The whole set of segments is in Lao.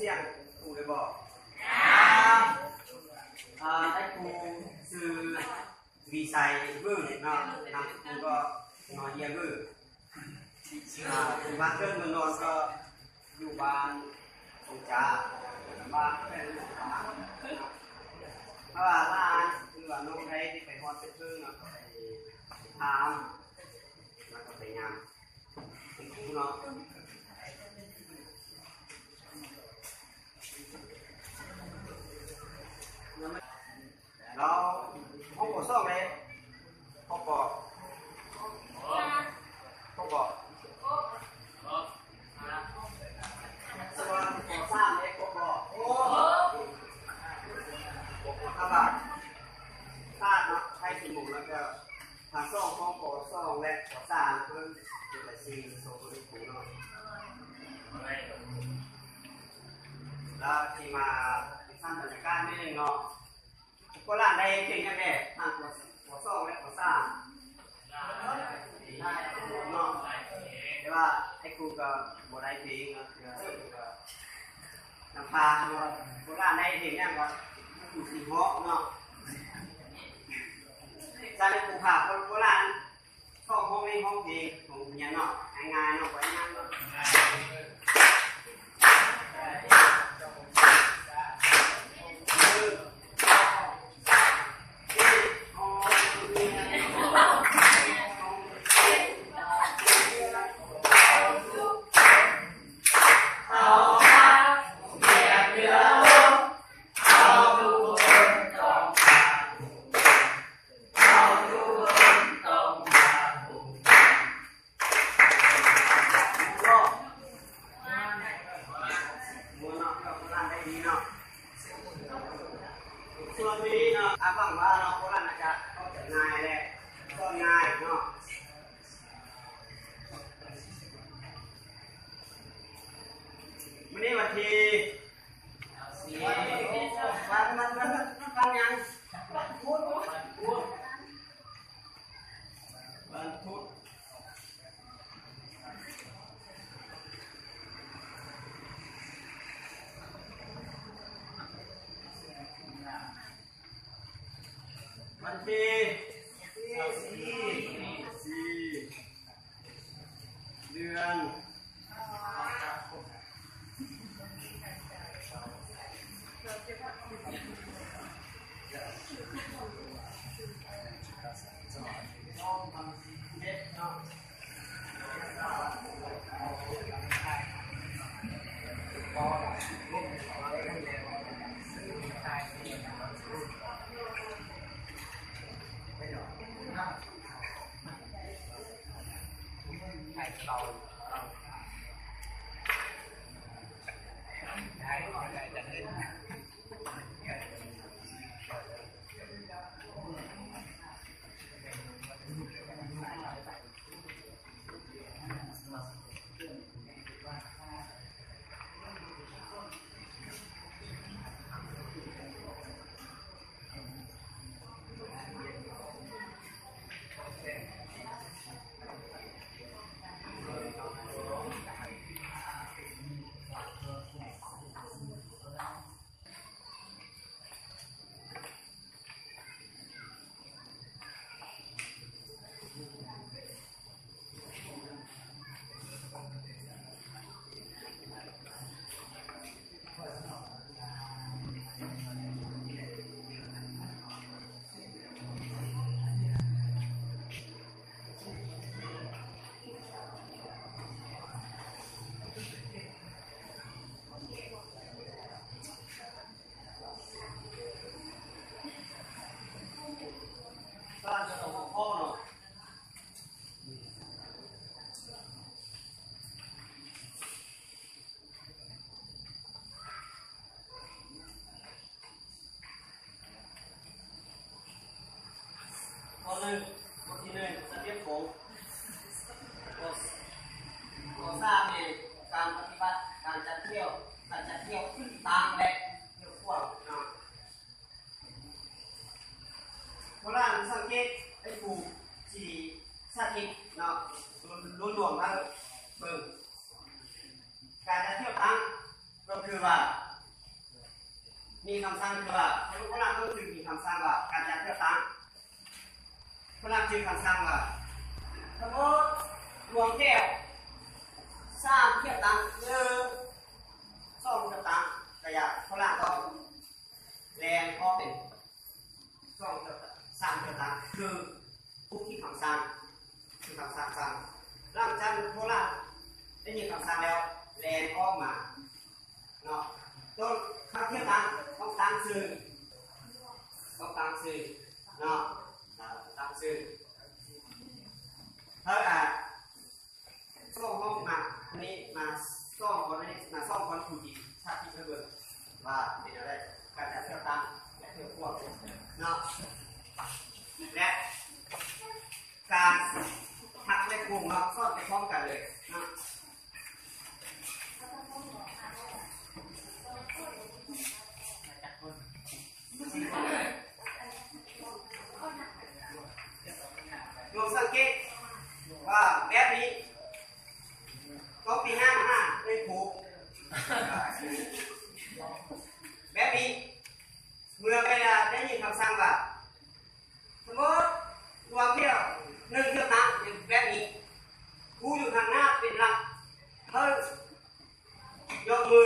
ສຽງຄູໄດ້ບໍ່? ອ່າ ອ້າຍຄູຊື່ ວີໄຊ ວື ເນາະ ນາມສະກຸນກໍ ນໍເຢຍ ວື ອ່າ ບ້ານເກີດເມືອງນອນກໍຢູ່ບ້ານສົງຈາ ບ້ານແຂວງ ຖ້າວ່າຫຼານ ຫຼືວ່ານ້ອງໃດທີ່ໄປຮອດໄປເຖິງເນາະ ກໍໄປຖາມ ແລ້ວກໍໄປຍາມເປັນຄູເນາະ. ແລ້ວຫ້ອງ ປ.ສອງ ເດ້ ຫ້ອງ ປ. ຫ້ອງ ປ. ສ່ວນ ປ.ສາມ ເດ້ ຫ້ອງ ປ. ຖ້າວ່າຂາດເນາະ ໃຫ້ສະໝຸດ ແລ້ວກໍ ທັງສອງຫ້ອງ ປ.ສອງ ແລະ ປ.ສາມ ເພິ່ນເປັນລາຍຊື່ ໂຊໂຕລິຄູເນາະ. ແລ້ວທີ່ມາເປັນຊັ້ນບັນຍາກາດໜ້ອຍໜຶ່ງເນາະ ພວກຫຼານໄດ້ເພງຫຍັງແດ່ ທັງ ປ.ສອງ ແລະ ປ.ສາມ ໄດ້ເນາະ ແຕ່ວ່າໄອ້ຄູກໍບໍ່ໄດ້ເພງເນາະ ເພງກໍນຳພາເນາະ. ພວກຫຼານໄດ້ເພງຫຍັງກໍຢູ່ທີ່ເນາະ ຈາກນັ້ນຄູພາພວກຫຼານ ສອງຫ້ອງນີ້ ຫ້ອງເພງຂອງໂຮງຮຽນເນາະ ງ່າຍໆເນາະ ບໍ່ຍາກເນາະ. ສ່ວນມື້ນີ້ເນາະ ອາ ຫວັງວ່າເນາະ ພວກຫຼານອາດຈະເຂົ້າໃຈງ່າຍ ແລະ ສອນງ່າຍເນາະ. ມື້ນີ້ວັນທີ ວັນ ວັນ ວັນ ວັນຫຍັງ? ວັນພຸດ ວັນພຸດ ວັນທີ ຊາວສີ່ ສີ່ ເດືອນ ຂໍ້ໜຶ່ງ ບົດທີໜຶ່ງ ສະຕຽມໂຄງ ຂໍ້ ຂໍ້ສາມນີ້ ການປະຕິບັດ ການຈັດຖ້ຽວ ການຈັດຖ້ຽວຂຶ້ນຕາງ ແລະ ຖ້ຽວຂວາງເນາະ. ໂບລານສັງເກດ ໄອ້ຜູ້ທີ່ສາທິດເນາະ ລວມ ລວມ ລວມມາເບິ່ງ ການຈັດຖ້ຽວຕັ້ງ ກໍຄື ຄືວ່າ ມີຄຳສັ່ງຄືວ່າ ພະລາຊະໂອວາດຖືມີຄຳສັ່ງວ່າ ການຈັດເລືອກຕັ້ງ ພະລາຊະໂອວາດຖືຄຳສັ່ງວ່າ ສະໝຸດລວມແຖວ ສາມແຖວຕັ້ງ ຫຼື ສອງແຖວຕັ້ງ ກະຢ່າ ພະລາຊະໂອວາດຕ້ອງແບ່ງອອກເປັນ ສອງ ສາມແຖວຕັ້ງ ຄືຜູ້ທີ່ຄຳສັ່ງ ທີ່ຄຳສັ່ງສັ່ງ ຫຼັງຈາກພວກລາວໄດ້ຍິນຄຳສັ່ງແລ້ວ ແລ່ນອອກມາເນາະ ຕ້ອງ ຖ້າແຖວຕັ້ງ ຕ້ອງຕັ້ງຊື່ ຕ້ອງຕັ້ງຊື່ເນາະ ຕັ້ງຊື່ ເຮົາ ອ່າ ສອງຫ້ອງມາ ອັນນີ້ມາສອງຄົນ ອັນນີ້ມາສອງຄົນ ຜູ້ທີ່ສາທິດໃຫ້ເບິ່ງວ່າເປັນແນວໃດ ການຈັດເລືອກຕັ້ງແລະເລືອກພວກເນາະ ແລະ ການພັກແລະໂກງເນາະ ສອນໄປພ້ອມກັນເລີຍເນາະ. ລອງສັງເກດວ່າແບບນີ້ ຕ້ອງໄປຫາ ຫາເລີຍຜູ້ ແບບນີ້ ເມື່ອເວລາໄດ້ຍິນຄຳສັ່ງວ່າ ສົມມຸດ ລວມແຖວ ໜຶ່ງແຖວຕັ້ງ ເປັນແບບນີ້ ຜູ້ຢູ່ທາງໜ້າເປັນຫຼັກ ເຮົາ ຍົກມື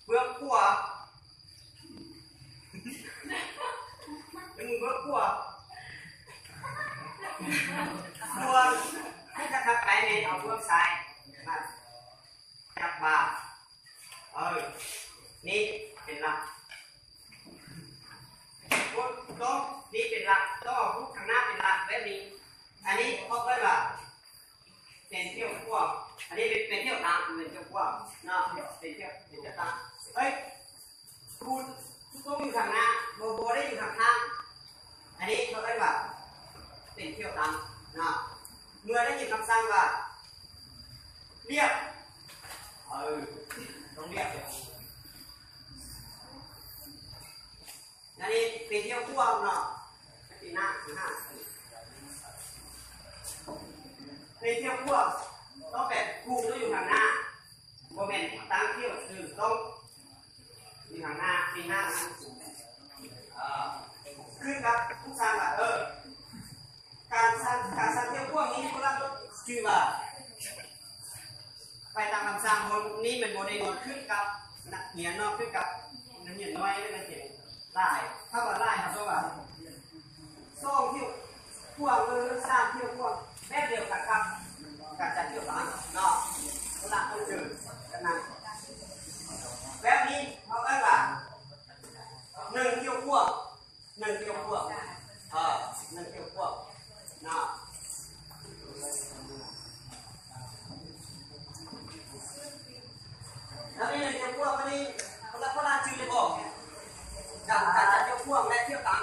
ເບື້ອງຂວາ ຍົກມືເບື້ອງຂວາ ສ່ວນຜູ້ຈະທັກໄປແມ່ນເອົາເບື້ອງຊ້າຍມາຈັບບ່າ ເອີ ນີ້ເປັນຫຼັກ ຕ້ອງ ນີ້ເປັນຫຼັກ ຕ້ອງເອົາຜູ້ທາງໜ້າເປັນຫຼັກແບບນີ້ ອັນນີ້ເຂົາເອີ້ນວ່າ ເປັນແຖວຂວາ ອັນນີ້ເປັນ ເປັນແຖວຕັ້ງ ເປັນແຖວຂວາເນາະ ເປັນແຖວ ເປັນແຖວຕັ້ງ ເອີຍ ຜູ້ ຜູ້ຕ້ອງຢູ່ທາງໜ້າ ບໍ່ ບໍ່ໄດ້ຢູ່ທາງຂ້າງ ອັນນີ້ເຂົາເອີ້ນວ່າເປັນແຖວຕັ້ງເນາະ ເມື່ອໄດ້ຍິນຄຳສັ່ງວ່າລຽບ ເອີ ຕ້ອງລຽບ ອັນນີ້ເປັນແຖວຂວາເນາະ ເປັນໜ້າ ເປັນແຖວຂວາ ຕ້ອງແບບຜູ້ຕ້ອງຢູ່ທາງໜ້າ ບໍ່ແມ່ນຕັ້ງແຖວຊື່ ຕ້ອງຢູ່ທາງໜ້າ ເປັນໜ້າ ເອີ ຂຶ້ນກັບຜູ້ສ້າງວ່າ ເອີ ການສ້າງ ການສ້າງແຖວຂວານີ້ ພວກເຮົາຈື່ວ່າ ໄປຕາມຄຳສັ່ງ ໂຮງນີ້ມັນບໍ່ໄດ້ນອນຂຶ້ນກັບນັກຮຽນເນາະ ຂຶ້ນກັບນັກຮຽນນ້ອຍ ແລະ ນັກຮຽນຫຼາຍ ຖ້າວ່າຫຼາຍ ເຮົາຕ້ອງວ່າ ສອງແຖວຂວາ ຫຼື ສາມແຖວຂວາ ແບບດຽວກັນກັບການຈັດແຖວຕັ້ງເນາະ ເວລາເຮົາເຈີກັນນັ້ນ ແບບນີ້ເຮົາເອີ້ນວ່າ ໜຶ່ງແຖວຂວາ ໜຶ່ງແຖວຂວາ ເອີ ໜຶ່ງແຖວຂວາເນາະ ແລ້ວນີ້ໜຶ່ງແຖວຂວາ ບາດນີ້ ພວກເຮົາ ພວກເຮົາຈື່ໄດ້ບໍ່? ການ ການຈັດແຖວຂວາ ແລະ ແຖວຕັ້ງ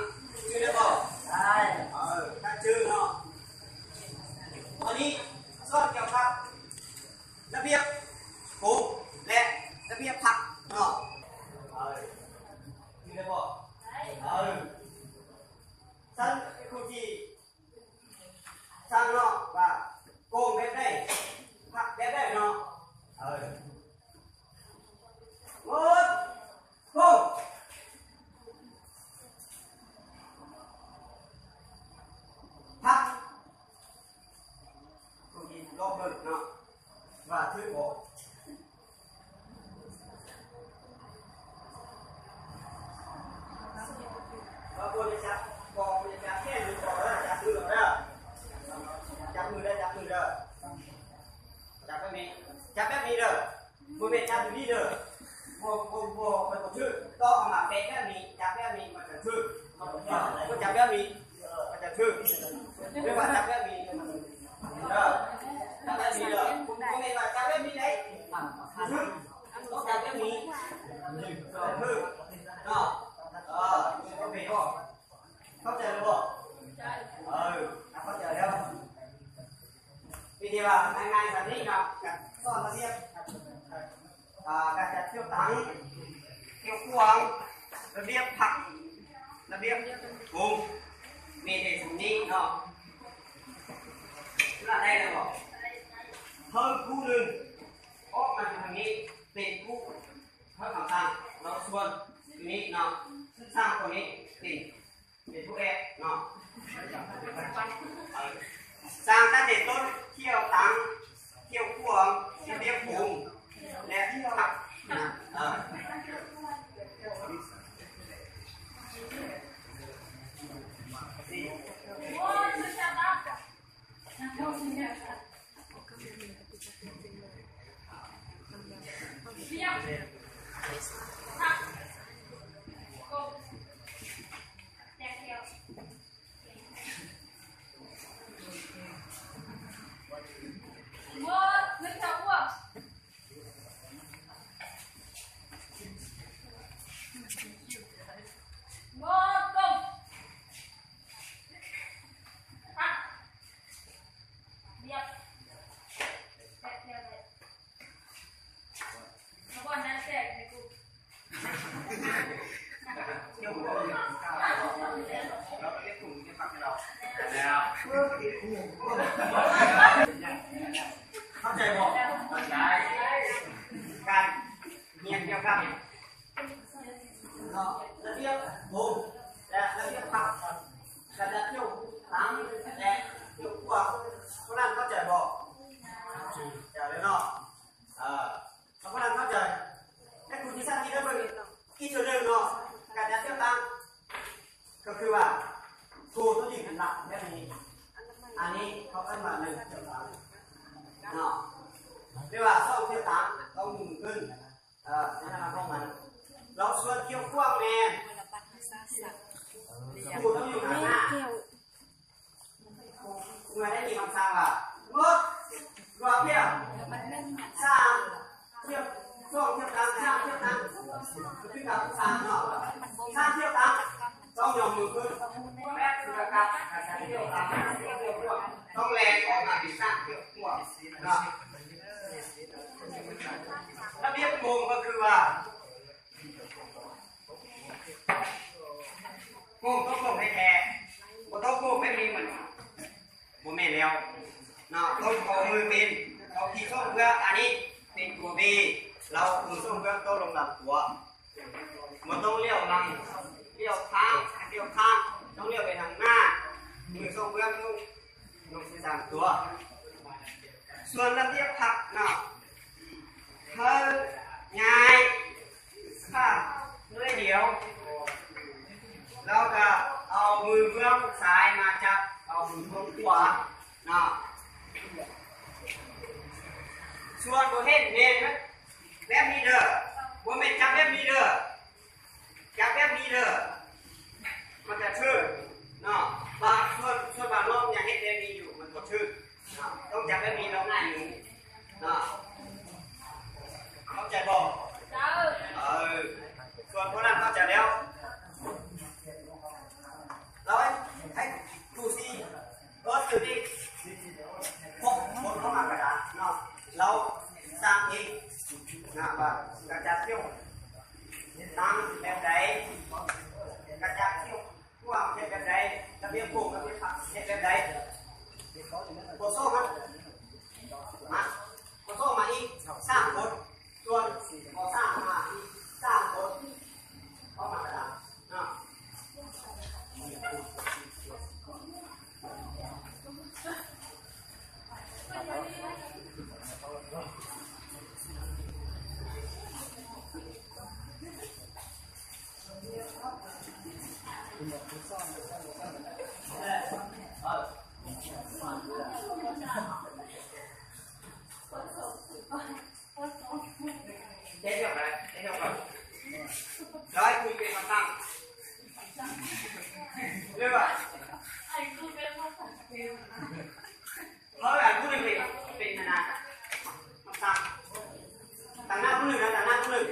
ຈື່ໄດ້ບໍ່? ໄດ້ ເອີ ຖ້າຈື່ເນາະ ບາດນີ້ ສອນກ່ຽວກັບ ລະບຽບໂກງ ແລະ ລະບຽບພັກເນາະ ເອີ ຢູ່ໄດ້ບໍ່? ເອີ ຊັ້ນຄູຈີ່ສັ່ງເນາະວ່າໂກງແບບໃດ ພັກແບບໃດເນາະ ເອີ ໝົດ ໂກງ ພັກ ລອງເບິ່ງເນາະ ວ່າຖືກບໍ່ ວ່າບໍ່ໄດ້ຈັບ ບໍ່ໄດ້ຈັບແຂນ ບໍ່ໄດ້ຈັບມືເດີ ຈັບມືເດີ ຈັບມືເດີ ຈັບແບບນີ້ ຈັບແບບນີ້ເດີ ບໍ່ແມ່ນຈັບຢູ່ນີ້ເດີ ບໍ່ ບໍ່ ບໍ່ ມັນບໍ່ຖືກ ຕ້ອງເອົາມາແປະແບບນີ້ ຈັບແບບນີ້ມັນຈະຖືກ ບໍ່ຈັບແບບນີ້ ມັນຈະຖືກ ຫຼືວ່າຈັບແບບນີ້ ເອີ ຈັບແບບນີ້ເດີ ບໍ່ແມ່ນວ່າຈັບແບບນີ້ໄດ໋ ຖືກ ຕ້ອງຈັບແບບນີ້ ຖືກເນາະ ເອີ ເຂົ້າໃຈແລ້ວບໍ່? ເອີ ເຂົ້າໃຈແລ້ວ ວິທີວ່າງ່າຍໆ ແບບນີ້ເນາະ ການສອນລະບຽບ ອ່າ ການຈັດແຖວຕັ້ງ ແຖວຂວາງ ລະບຽບພັກ ລະບຽບໂກງ ມີແຕ່ສ່ຳນີ້ເນາະ ລະໄດ້ແລ້ວບໍ່? ເພີ່ມຜູ້ໜຶ່ງອອກມາທາງນີ້ ເປັນຜູ້ ເຮົາທຳ ແລະ ພັກນະ ເອີ ເຂົ້າໃຈບໍ່? ເຂົ້າໃຈ ການຮຽນກ່ຽວກັບ ເນາະ ລະບຽບວົງ ແລະ ລະບຽບພັກ ກະຈະກ່ຽວກັບແລະ ກ່ຽວກັບພວກນັ້ນ ເຂົ້າໃຈບໍ່? ເຈົ້າເດີເນາະ ເອີ ພວກນັ້ນເຂົ້າໃຈ ໃຫ້ຄູທີ່ສາທິດໃຫ້ເບິ່ງອີກເທື່ອໜຶ່ງເນາະ ກະຈະກ່ຽວກັບ ກໍຄືວ່າ ໂທຕົວນີ້ມັນຫຼັບແບບນີ້ ອັນນີ້ເຂົາເອີ້ນວ່າໜຶ່ງຖ້ຽວຕາມເນາະ ຫຼືວ່າສອງຖ້ຽວຕາມ ຕ້ອງໝູນຂຶ້ນ ເອີ ໃນລະດັບຂອງມັນ ລອງຊວນກ້ຽວກວ້າງແດ່ ຜູ້ຕ້ອງຢູ່ຂ້າງໜ້າ ເມື່ອໄດ້ມີຄຳສັ່ງວ່າ ງົດ ລວມຖ້ຽວ ສາມ ຖ້ຽວ ສອງຖ້ຽວຕາມ ສາມຖ້ຽວຕາມ ຄືກັບສາມເນາະ ສາມຖ້ຽວຕາມ ຕ້ອງຍົກມືຂຶ້ນ ແບບຄືກັບສາມຖ້ຽວຕາມ ຕ້ອງແລ່ນອອກມາເປັນສາມຖ້ຽວກວ້າງເນາະ ລະບຽບໂກງກໍຄືວ່າ ໂກງຕ້ອງໂກງແທ້ໆ ບໍ່ຕ້ອງໂກງແບບນີ້ມັນບໍ່ແມ່ນແລ້ວເນາະ ຕ້ອງເອົາມືເປັນ ເອົາທີ່ສ້ອງເບື້ອງ ອັນນີ້ເປັນຕົວ B ລາວເອົາມືສ້ອງເບື້ອງຕໍ່ລົງລຳຕົວ ບໍ່ຕ້ອງຫຼຽວຫຼັງ ຫຼຽວຂ້າງ ຫຼຽວຂ້າງ ຕ້ອງຫຼຽວໄປທາງໜ້າ ມືສ້ອງເບື້ອງ ຍົກສາມຕົວ ສ່ວນລະບຽບພັກເນາະ ເຮົາຫງາຍຂາໜ້ອຍດຽວ ແລ້ວກະເອົາມືເບື້ອງຊ້າຍມາຈັບເອົາມືເບື້ອງຂວາເນາະ ສ່ວນບໍ່ເຫັນແມ່ນແບບນີ້ເດີ ບໍ່ແມ່ນຈັບແບບນີ້ເດີ ຈັບແບບນີ້ເດີ ມັນຈະຖືກເນາະ ບາງ ສ່ວນ ສ່ວນບາງລອບຍັງເຮັດແບບນີ້ຢູ່ ມັນບໍ່ຖືກເນາະ ຕ້ອງຈັບແບບນີ້ແລ້ວຫງາຍມືເນາະ ເຂົ້າໃຈບໍ່? ເຈົ້າ ເອີ ສ່ວນພວກນັ້ນເຂົ້າໃຈແລ້ວ ແລ້ວໃຫ້ ໃຫ້ຄູຊິ ເອີ ຄືນີ້ ພວກຄົນເຂົ້າມາກະດານເນາະ ລາວສ້າງເອງນະວ່າກະຈະທ່ຽວຕັ້ງແບບໃດ ກະຈະທ່ຽວກວ້າງເຮັດແບບໃດ ລະບຽບໂກງລະບຽບພັກເຮັດແບບໃດ ໂຄໂຊມາ ມາ ໂຄໂຊມາອີກສາມຄົນ ສ່ວນ ຂໍສ້າງມາອີກສາມຄົນ ເຂົ້າມາກະດານ ເຮັດແບບໃດ? ເຮັດແບບໃດ? ແລ້ວໃຫ້ຄູເປັນຄົນຕັ້ງ ຫຼືວ່າ ເຮົາໃຫ້ຜູ້ໜຶ່ງເປັນ ເປັນຄະນະ ມາຕັ້ງ ຕັ້ງໜ້າຜູ້ໜຶ່ງນະ ຕັ້ງໜ້າຜູ້ໜຶ່ງ.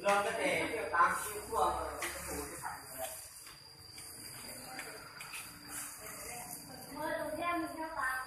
ເລີ່ມຕັ້ງແຕ່ຕາມຊື່ພວກ ເມື່ອຕົວແທນມັນເຂົ້າຕາມ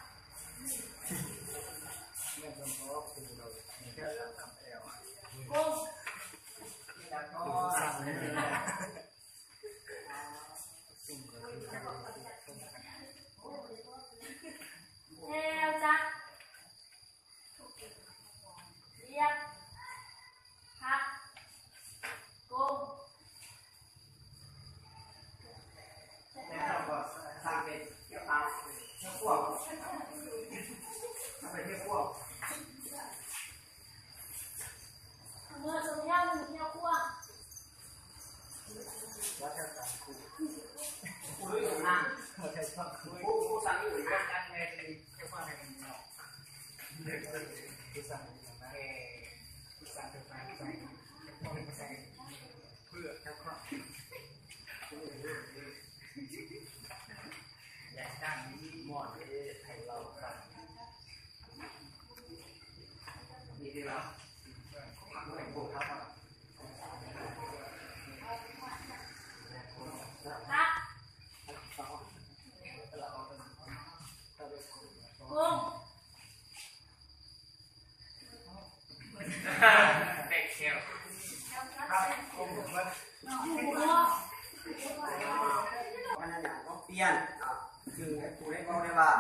ບອກໄດ້ວ່າ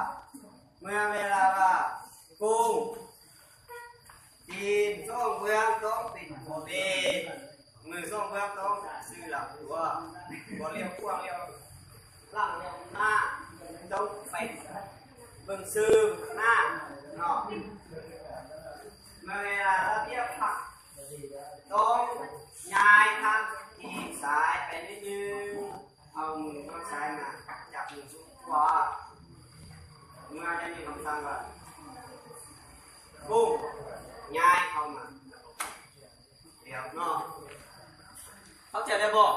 ເມື່ອເວລາວ່າກຸ້ງ ຕີນຊ່ອງເບື້ອງຕ້ອງເປັນໂກເບ ມືຊ່ອງເບື້ອງຕ້ອງຊື່ລຳຕົວ ບໍ່ລ້ຽວຂວາງລ້ຽວຫຼັງລ້ຽວໜ້າ ຕ້ອງໄປເບິ່ງຊື່ໜ້າເນາະ. ເມື່ອເວລາລະບຽບຜັກ ຕ້ອງຍ້າຍທາງທີ່ຊ້າຍໄປນິດໜຶ່ງ ເອົາມືຂ້າງຊ້າຍມາຈັບມືຂ້າງຂວາ ເມື່ອໄດ້ມີຄຳສັ່ງວ່າ ກຸ້ງ ຍ້າຍເຂົ້າມາ ແລ້ວເນາະ ເຂົ້າໃຈແລ້ວບໍ່?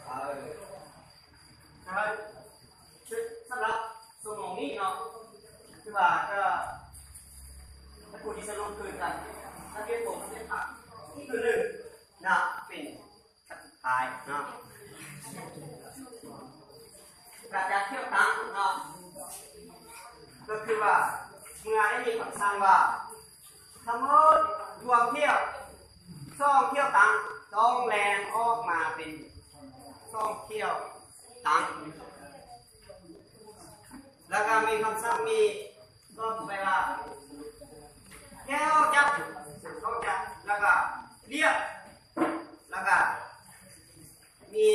ເອີ ສຳລັບຊົ່ວໂມງນີ້ເນາະ ຄືວ່າກໍຜູ້ທີ່ສະຫຼຸບຄືກັນ ລະບຽບກົງລະບຽບຜັກ ອີກຄືໜຶ່ງນະ ເປັນ ສຸດທ້າຍເນາະ ການຈັດຖ້ຽວຕັ້ງເນາະ ກໍຄືວ່າ ເມື່ອໄດ້ມີຄຳສັ່ງວ່າ ທັງໝົດລວມຖ້ຽວ ຊ່ອງຖ້ຽວຕັ້ງ ຕ້ອງແລ່ນອອກມາເປັນຊ່ອງຖ້ຽວຕັ້ງ ແລ້ວກໍມີຄຳສັ່ງມີ ຕໍ່ໄປວ່າ ແກ້ວຈັບ ເຂົ້າຈັບ ແລ້ວກໍລຽບ ແລ້ວກໍມີ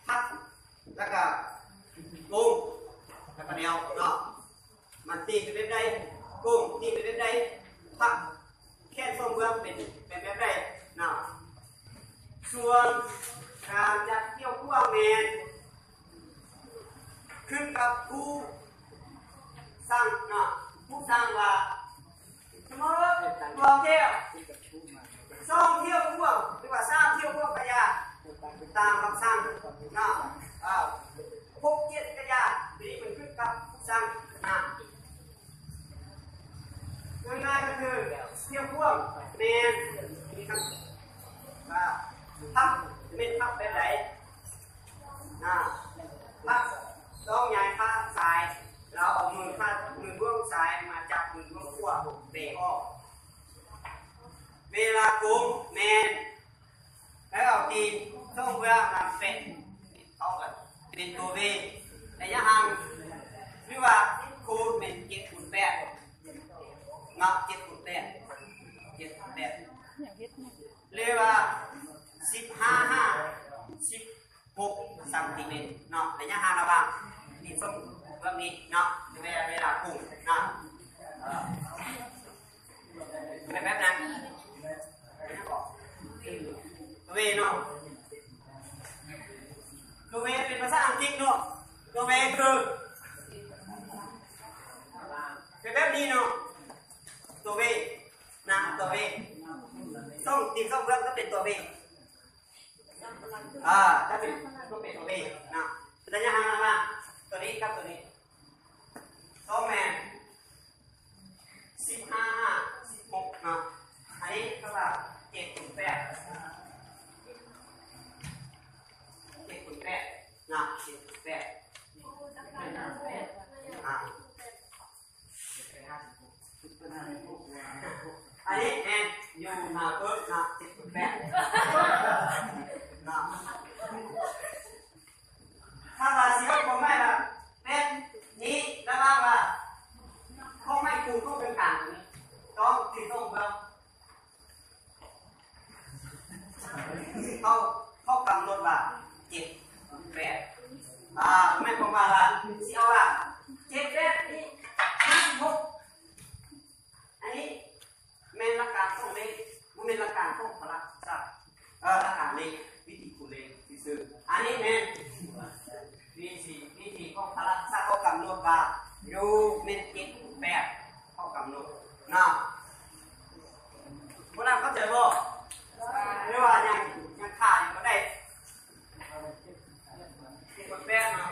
ພັກ ແລ້ວກໍໂກງ ແລ້ວກໍແນວເນາະ ມັນຕີເປັນແບບໃດ ໂກງຕີເປັນແບບໃດ ພັກ ແຂນສອງເບື້ອງເປັນ ເປັນແບບໃດເນາະ. ສ່ວນການຈັດຖ້ຽວຂວາງແມ່ນຂຶ້ນກັບຜູ້ສັ່ງເນາະ ຜູ້ສັ່ງວ່າ ສົມມຸດວ່າຖ້ຽວ ສອງຖ້ຽວຂວາງ ຫຼືວ່າສາມຖ້ຽວຂວາງກະຢ່າ ຕາມຄຳສັ່ງເນາະ ເອີ ຫົກເຈັດກະຢ່າ ຕົວນີ້ມັນຂຶ້ນກັບຜູ້ສັ່ງນະ. ງ່າຍໆກໍຄືຖ້ຽວຂວາງແມ່ນມີທັງ ອ່າ ພັກ ແມ່ນພັກແບບໃດນະ ພັກ ຕ້ອງຍ້າຍຂາຊ້າຍ ແລ້ວເອົາມືຂາ ມືເບື້ອງຊ້າຍມາຈັບມືເບື້ອງຂວາ ເບອອກ ເວລາໂກງແມ່ນ ແລ້ວເອົາຕີນສອງເບື້ອງມາແປະເຂົ້າກັນເປັນຕົວເວ ໄລຍະຫ່າງ ຫຼືວ່າໂກງແມ່ນເຈັດຄູນແປດເນາະ ເຈັດຄູນແປດ ເຈັດຄູນແປດ ຫຼືວ່າສິບຫ້າຫາສິບຫົກຊັງຕີແມັດເນາະ ໄລຍະຫ່າງລະຫວ່າງຕີນສອງເບື້ອງນີ້ເນາະ ເວລາ ເວລາໂກງເນາະ ເອີ ເປັນແບບນັ້ນ ໂຕເວເນາະ ໂຕເວເປັນພາສາອັງກິດເນາະ ໂຕເວຄື ເປັນແບບນີ້ເນາະ ໂຕເວນະ ໂຕເວ ສອງຕີນສອງເບື້ອງກໍເປັນໂຕເວ ອ່າ ກໍເປັນ ກໍເປັນໂຕເວນະ ໄລຍະຫ່າງລະຫວ່າງໂຕນີ້ກັບໂຕນີ້ ຕ້ອງແມ່ນ ສິບຫ້າຫາສິບຫົກເນາະ ອັນນີ້ກໍວ່າເຈັດຄູນແປດ ເຈັດຄູນແປດເນາະ ເຈັດຄູນແປດ ອ່າ ອັນນີ້ແມ່ນຢູ່ໜ້າປຶ້ມເນາະ ເຈັດຄູນແປດເນາະ. ຖ້າວ່າຊິເວົ້າຄວາມໝາຍວ່າແບບນີ້ ລະຫວ່າງວ່າຄວາມໝາຍຄູນຂອງເຄິ່ງກາງນີ້ ຕ້ອງຖືຕ້ອງເບິ່ງ ເຂົາ ເຂົາກຳນົດວ່າເຈັດແປດ ອ່າ ໝາຍຄວາມວ່າ ວ່າຊິເອົາວ່າເຈັດແປດນີ້ ຫົກ ອັນນີ້ແມ່ນຫຼັກການຂອງເລກ ບໍ່ແມ່ນຫຼັກການຂອງພະລະສາດ ເອີ ຫຼັກການເລກ ວິທີຄູນເລກຊື່ໆ ອັນນີ້ແມ່ນວິທີ ວິທີຂອງພະລະສາດ ເຂົາກຳນົດວ່າຢູ່ແມ່ນເຈັດແປດ ເຂົາກຳນົດເນາະ ພວກນັ້ນເຂົ້າໃຈບໍ່ ຫຼືວ່າຍັງ ຍັງຄາຢູ່ບໍ່ໄດ້? ເຈັດຄູນແປດເນາະ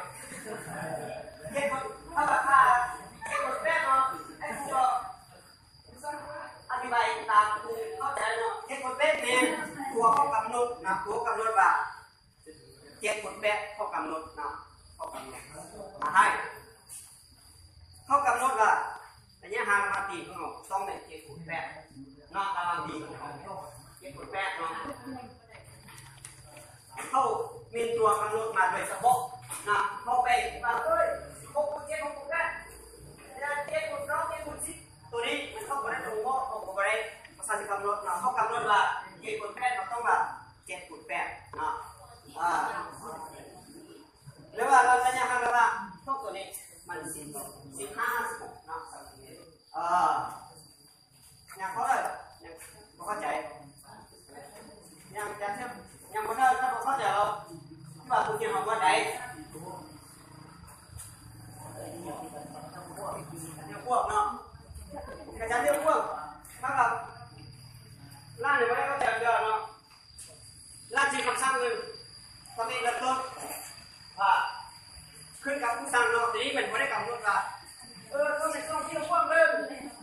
ເຈັດຄູນ ຖ້າວ່າເຈັດຄູນແປດເນາະ ໃຫ້ຄູອະທິບາຍຕາມຄູເຂົ້າໃຈເນາະ ເຈັດຄູນແປດແມ່ນຕົວເຂົາກຳນົດນະ ຕົວກຳນົດວ່າເຈັດຄູນແປດເຂົາກຳນົດນະ ເຂົາກຳນົດມາໃຫ້ ເຂົາກຳນົດວ່າໄລຍະຫ່າງລະຫວ່າງຕີນຂອງເຮົາຕ້ອງແມ່ນເຈັດຄູນແປດເນາະ ລະຫວ່າງຕີນຂອງເຮົາເຈັດຄູນແປດເນາະ. ສິບຫ້າ ສິບຫົກເນາະ ເອີ ຍັງພໍໄດ້ ຍັງບໍ່ເຂົ້າໃຈ ຍັງ ຍັງ ຍັງບໍ່ໄດ້ ຖ້າບໍ່ເຂົ້າໃຈ ເຮົາ ວ່າຜູ້ຮຽນເຮົາບໍ່ໄດ້ ແນວພວກເນາະ ອາຈານແນວພວກ ຖ້າວ່າ ລ້ານນີ້ບໍ່ໄດ້ເຂົ້າໃຈເທື່ອເນາະ ລາງຊິຄຳສັ່ງໜຶ່ງ ທຳອິດເລີ່ມຕົ້ນ ວ່າ ຂຶ້ນກັບຜູ້ສັ່ງເນາະ ທີນີ້ມັນບໍ່ໄດ້ກຳນົດວ່າ ເອີ ຕ້ອງໃຫ້ຊ່ອງທ່ຽວພ່ວງເດີ ຕະ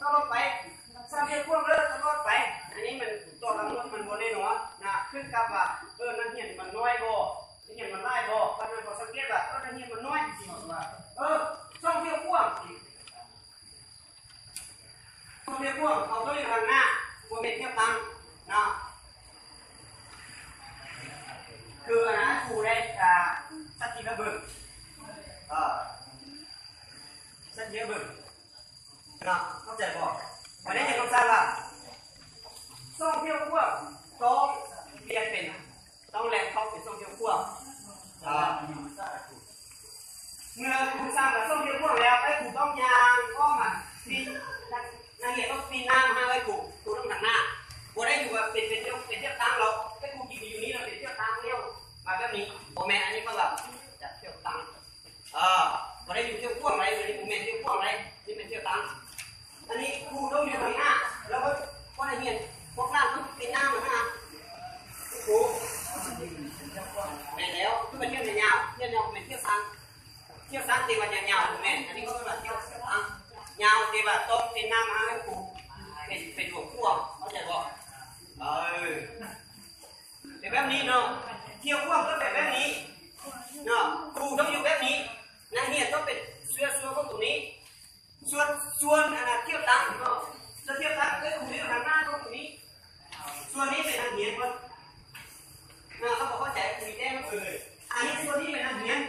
ຫຼອດໄປ ຊ່ອງທ່ຽວພ່ວງເດີ ຕະຫຼອດໄປ ອັນນີ້ມັນຕົວກຳນົດມັນບໍ່ແນ່ນອນນະ ຂຶ້ນກັບວ່າ ເອີ ນັກຮຽນມັນນ້ອຍບໍ່ ນັກຮຽນມັນຫຼາຍບໍ່ ປະຊາຊົນສັງເກດວ່າ ເອີ ນັກຮຽນມັນນ້ອຍ ຊິວ່າ ເອີ ຊ່ອງທ່ຽວພ່ວງ ຊ່ອງທ່ຽວພ່ວງ ເອົາຕົວຢູ່ທາງໜ້າ ບໍ່ແມ່ນທຽບຕັ້ງເນາະ ຄືອັນນັ້ນຄູໄດ້ ອ່າ ສັກກີ້ເບິ່ງ ເອີ ສັກກີ້ເບິ່ງເນາະ ເຂົ້າໃຈບໍ່? ບັດນີ້ເຫັນຄຳສັ່ງວ່າ ຊ່ອງທ່ຽວພ່ວງຕ້ອງປ່ຽນເປັນ ຕ້ອງແລ່ນເຂົ້າເປັນຊ່ອງທ່ຽວພ່ວງ ອ່າ ເມື່ອຄູສັ່ງວ່າຊ່ອງທ່ຽວພ່ວງແລ້ວ ໃຫ້ຄູຕ້ອງຍ່າງອ້ອມມາ ປີນ ນັກຮຽນຕ້ອງປີນໜ້າມາຫາໃຫ້ຄູ ຄູຕ້ອງຫັນໜ້າ ບໍ່ໄດ້ຢູ່ວ່າເປັນ ເປັນ ເປັນທຽບຕັ້ງແລ້ວ ໃຫ້ຄູຢືນຢູ່ນີ້ແລ້ວເປັນທຽບຕັ້ງແລ້ວ ມາແບບນີ້ ບໍ່ແມ່ນ ອັນນີ້ເຂົາວ່າຈັດທຽວຕັ້ງ ເອີ ບໍ່ໄດ້ຢູ່ທ່ຽວພ່ວງໃດ ອັນນີ້ບໍ່ແມ່ນທ່ຽວພ່ວງໃດ ນີ້ແມ່ນທຽວຕັ້ງ ອັນນີ້ຄູຕ້ອງຢູ່ຂ້າງໜ້າ ແລ້ວກໍ ກໍນັກຮຽນພວກນັ້ນຕ້ອງເປັນໜ້າມາຫາຄູ ແມ່ນແລ້ວ ຄືວ່າທຽວຍາວ ທຽວຍາວແມ່ນທຽວສັ້ນ ທຽວສັ້ນທີ່ວ່າຍາວໆ ບໍ່ແມ່ນ ອັນນີ້ເຂົາເອີ້ນວ່າທຽວ ທຽວສັ້ນ ຍາວທີ່ວ່າຕ້ອງເປັນໜ້າມາຫາຄູ ເປັນ ເປັນຫົວພວງ ເຂົ້າໃຈບໍ່? ເອີ ເປັນແບບນີ້ເນາະ ທ່ຽວພ່ວງຕ້ອງເປັນແບບນີ້ເນາະ ຄູຕ້ອງຢູ່ແບບນີ້ ນັກຮຽນຕ້ອງເປັນສ່ວນ ສ່ວນຂອງຕົງນີ້ ສ່ວນ ສ່ວນອັນນັ້ນທຽວຕັ້ງເນາະ ສ່ວນທຽວຕັ້ງເອີ້ນຄູຢູ່ທາງໜ້າຂອງຕົງນີ້ ສ່ວນນີ້ເປັນນັກຮຽນເພິ່ນ ເນາະ ເຂົາບໍ່ເຂົ້າໃຈ ຄູແຈ້ງເພິ່ນເລີຍ ອັນນີ້ສ່ວນນີ້ເປັນນັກຮຽນ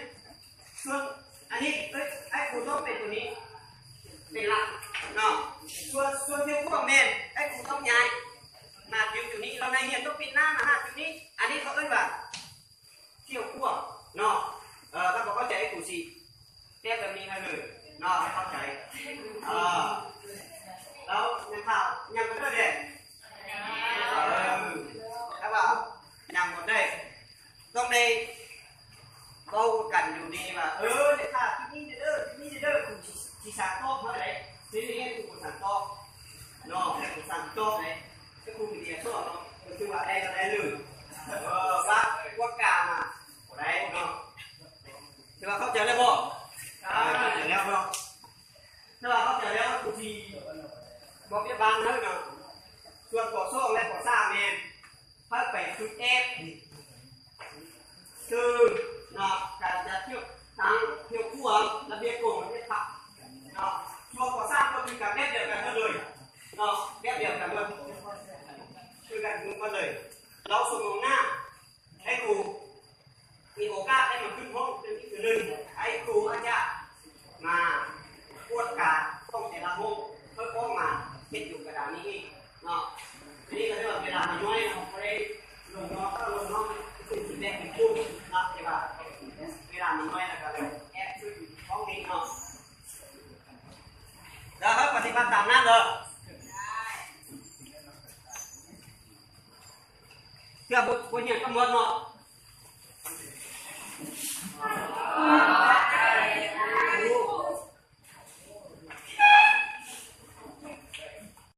ສ່ວນອັນນີ້ ເອີ້ຍ ໃຫ້ຄູຕ້ອງເປັນຕົວນີ້ ເປັນຫຼັກເນາະ ສ່ວນ ສ່ວນທ່ຽວພ່ວງແມ່ນ ໃຫ້ຄູຕ້ອງຍ້າຍມາຢູ່ຈຸດນີ້ ແລ້ວນັກຮຽນຕ້ອງປິ່ນໜ້າມາຫາຈຸດນີ້ ອັນນີ້ເຂົາເອີ້ນວ່າ ທ່ຽວພ່ວງເນາະ ເອີ ຖ້າບໍ່ເຂົ້າໃຈໃຫ້ຄູຊິແກ້ແບບນີ້ໃຫ້ເລີຍເນາະ ໃຫ້ເຂົ້າໃຈ ເອີ ແລ້ວຍັງຖາມ ຍັງບໍ່ໄດ້ແດ່ ເອີ ຖ້າວ່າຍັງບໍ່ໄດ້ ຕ້ອງໄດ້ເວົ້າກັນຢູ່ດີວ່າ ເອີ ເດັດຂາດຈຸດນີ້ເດີ ຈຸດນີ້ເດີ ຄູຊິ ຊິສັ່ງຕອບເຮົາໄດ໋ ເຮັດໃຫ້ຄູບໍ່ສັ່ງຕອບເນາະ ບໍ່ສັ່ງຕອບໄດ໋ ຄືຄູມີເດຍສອນເນາະ ກໍຄືວ່າໄດ້ກໍໄດ້ເລີຍ ເອີ ວ່າ ວ່າກາມາບໍ່ໄດ້ເນາະ ຖືວ່າເຂົ້າໃຈແລ້ວບໍ່? ເຂົ້າໃຈແລ້ວເນາະ ຖ້າວ່າເຂົ້າໃຈແລ້ວ ຄູຊິບອກພະຍາບານໃຫ້ເນາະ ສ່ວນ ປ.ສອງ ແລະ ປ.ສາມ ແມ່ນ ໃຫ້ໄປຊຸດແອບ ຄືເນາະ ການຈັດເຄື່ອງຕັ້ງເຄື່ອງຄົວ ລະບຽບກົງ ລະບຽບພັກເນາະ ຊ່ວງ ປ.ສາມ ກໍຄືກັນແບບດຽວກັນໝົດເລີຍເນາະ ແບບດຽວກັນໝົດ ຄືກັນໝົດເລີຍ ລາວສົມມອງໜ້າ ໃຫ້ຄູມີໂອກາດໄດ້ມາຂຶ້ນຫ້ອງເປັນອີກເທື່ອໜຶ່ງ ໃຫ້ຄູອາດຈະມາກວດກາຂອງແຕ່ລະຫ້ອງ ເພື່ອອອກມາເຮັດຢູ່ກະດານນີ້ອີກເນາະ ທີນີ້ກໍເລີຍວ່າເວລາມັນນ້ອຍເນາະ ບໍ່ໄດ້ລົງນອກ ຖ້າລົງນອກມັນຊິແບ່ງເປັນກຸ່ມເນາະ ແຕ່ວ່າເວລາມັນນ້ອຍ ແລ້ວກໍເລີຍແອບຂຶ້ນຫ້ອງນີ້ເນາະ ແລ້ວເຮົາປະຕິບັດຕາມນັ້ນເດີ ເພື່ອບໍ່ ບໍ່ຮຽນກຳນົດເນາະ